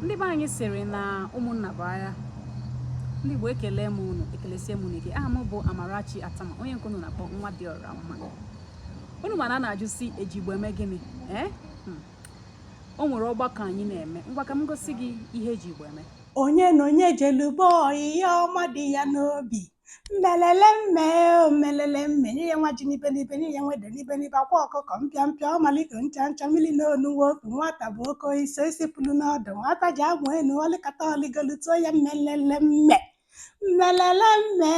Ndị be anyị sịrị na ụmụnna bụ agha. Ndị Igbo, ekele m unu, ekelesie m unu ike. Aha m bụ Amarachi Atama, onye nke unu na-akpọ nwa dị ọra mma. Unu mana a na-ajụ sị, eji Igbo eme gịnị? Ee, o nwere ọgbakọ anyị na-eme. Ngwa, ka m gosi gị ihe eji Igbo eme. Onye na onye jelube ọyị ọma dị ya n'obi. Mmelele mme omelele mme, nye ya nwa ji n'ibe n'ibe, nye ya nwede n'ibe n'ibe, akwa ọkụkọ mpịa mpịa, ọmaliko ncha ncha, mmiri n'onu ofu nwata bụ oke isi isi pụrụ n'ọdụ nwata ji amụ enu ọlịkata ọlịgolu tụọ ya. Mmelele mme, mmelele mme,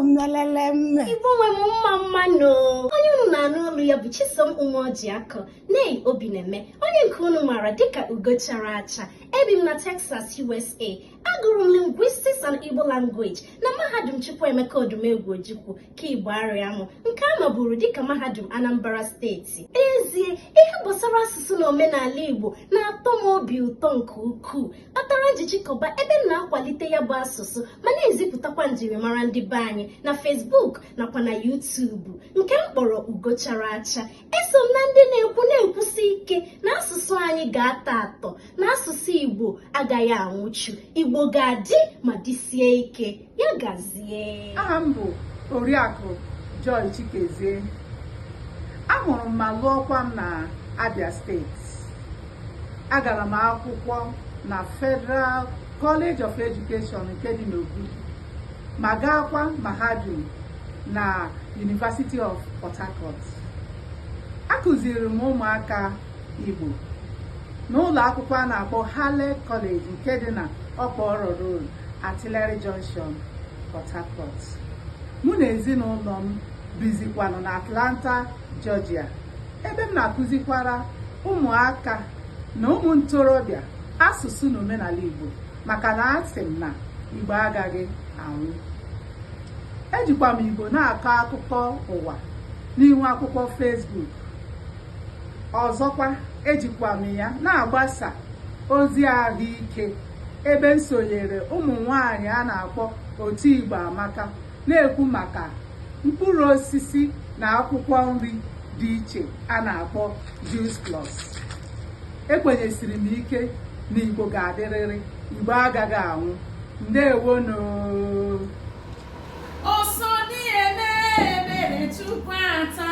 mmelele mme. Igbo nwe m, mma mma nụ. Onye unu na-anụ olu ya bụ Chisom Umeojiakọ Nei Obi na-eme, onye nke unu maara dịka Ugo Chara Acha. Ebi m na Texas, USA. Agụrụ m Linguistics and Igbo Language na Mahadum Chukwuemeka Odumegwu Ojukwu ka Igbo Arịamụ, nke a maburu dịka Mahadum Anambra Steeti. N'ezie, ihe gbasara asụsụ na omenala Igbo na-atọ m obi ụtọ nke ukwuu, kpatara nji chịkọba ebe m na-akwalite ya bụ asụsụ ma na-ezipụtakwa njirimara ndị be anyị na Facebook nakwa na YouTube nke m kpọrọ Ugo Chara Acha. Eso m na ndị na-ekwu na-ekwusi ike na asụsụ anyị ga-atọ atọ, na asụsụ Igbo agaghị anwụchu. Igbo ga-adị ma dịsie ike. Ya gazie. Aha m bụ Oriakụ Joy Chikezie. Amụrụ m ma lụọkwa m na Abia Steeti. Agara m akwụkwọ na Federal College of Education nke dị n'Ogudu, ma gaakwa mahadum na University of Port Harcourt. Akụziri m ụmụaka Igbo n'ụlọ akwụkwọ a na-akpọ Harlech College nke dị na Okporo Road, Artillery Junction, Port Harcourt. Mụ na ezinụlọ m bizikwanụ na Atlanta, Georgia, ebe m na-akụzikwara ụmụaka na ụmụ ntorobịa asụsụ na omenala Igbo, maka na asị m na Igbo agaghị anwụ. Ejikwa m Igbo na-akọ akụkọ ụwa n'ihu akwụkwọ Facebook. Ọzọkwa, ejikwa m ya na-agbasa ozi ahụike, ebe m sonyere ụmụ nwanyị a na-akpọ Otu Igbo Amaka, na-ekwu maka mkpụrụ osisi na akwụkwọ nri dị iche a na-akpọ Juice Plus. Ekwenyesiri m ike na Igbo ga-adịrịrị, Igbo agaghị anwụ. Ndewonu. Ọsọ dị eme ebere tupu ata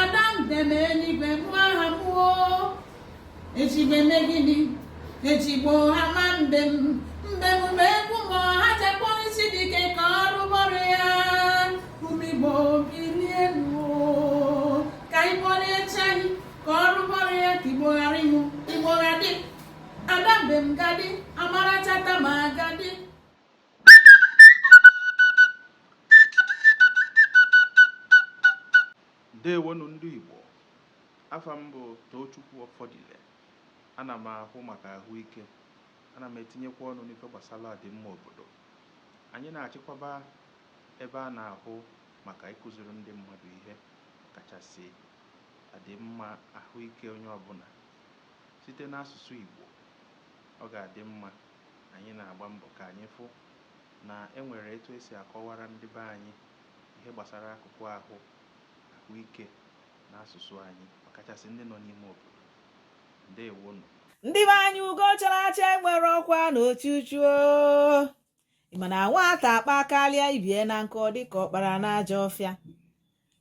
ada mbem eluigwe mụ aha mụọ ejigbo eme gịnị? Ejigbo ama mbem mbem ma egwu ma ha jekpọrọ isi dike ka ọrụ bọrọ ya. Ụmụ Igbo, bilienu ka anyị kpọrọ chi anyị ka ọrụ bọrọ ya, ka Igbo ghara ịnwụ. Igbo ga-adị, ada mbem gadị, amara chata ma gadị. Ndewonu ndị Igbo. Afa m bụ Tochukwu Ọfọdịle. Ana m ahụ maka ahụike, ana m etinyekwa ọnụ n'ife gbasara ọdịmma obodo anyị, na-achịkwaba ebe a na-ahụ maka ịkụziri ndị mmadụ ihe kachasị adịmma ahụike onye ọbụla site n'asụsụ Igbo. Ọ ga-adị mma anyị na-agba mbọ ka anyị fụ na enwere etu esi akọwara ndị be anyị ihe gbasara akụkụ ahụ ahụike n'asụsụ anyị, ọkachasị ndị nọ n'ime obodo. Ndewonu. Ndị be anyị, ugo chara acha enwere ọkwa n'ochuchu. Mana nwata akpa karịa ibie na nkụ, ọ dịka ọkpara n'ajọ ọfịa.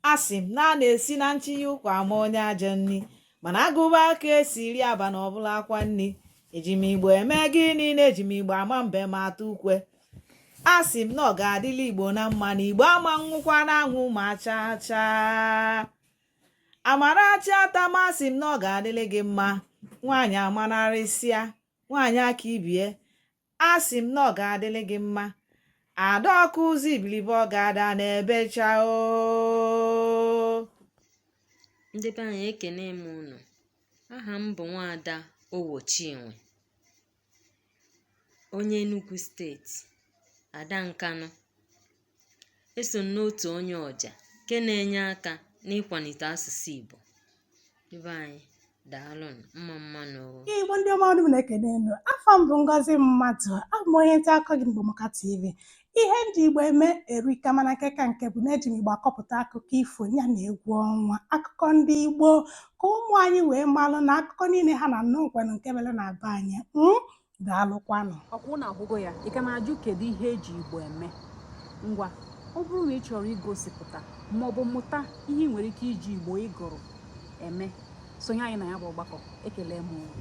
A sị m na a na-esi na ntinye ụkwa ama onye ajọ nni, mana agụba aka esi ri aba na ọbụla akwa nni. Eji m Igbo eme gịnị? Na eji m Igbo ama mbe ma atụ ukwe. A sị m na ọ ga-adịla Igbo na mma, na Igbo ama nwụkwa na anwụ ma chaa chaa. Amarachi Atama, sị m na ọ ga-adịlị gị mma. Nwaanyị amanarịsịa nwaanyị aka ibie, a sị m na ọ ga-adịlị gị mma. Adaọkụ ụzọ ibilibe, ọ ga-ada na-ebecha o. Ndị be anyị, ekene m unu. Aha m bụ Nwaada Owo Chinwe, onye Enugu Steeti, Ada Nkanụ. Eso m n'otu onye ọja nke na-enye aka n'ịkwalite asụsụ Igbo. Ndị be anyị, daalụnụ, mma mma nụ o. Igbo ndị ọma, ọnụ m na-ekene enu. Afọ m bụ Ngozi Mmadụ, abụ m onye nta akụkọ gị Igbo Maka TV. Ihe m ji Igbo eme erika, mana nke ka nke bụ na eji m Igbo akọpụta akụkọ ifo ya na egwu ọnwa, akụkọ ndị Igbo, ka ụmụ anyị wee malụ na akụkọ niile ha na-anụ nkwenụ nke mere na be anyị. Daalụkwanụ. Ọkwa unu ahụgo ya? Ị ka na-ajụ kedu ihe eji Igbo eme? Ngwa, ọ bụrụ na ị chọrọ igosipụta maọbụ mụta ihe ị nwere ike iji Igbo ị gụrụ eme, sonye anyị na ya bụ ọgbakọ. Ekele m unu.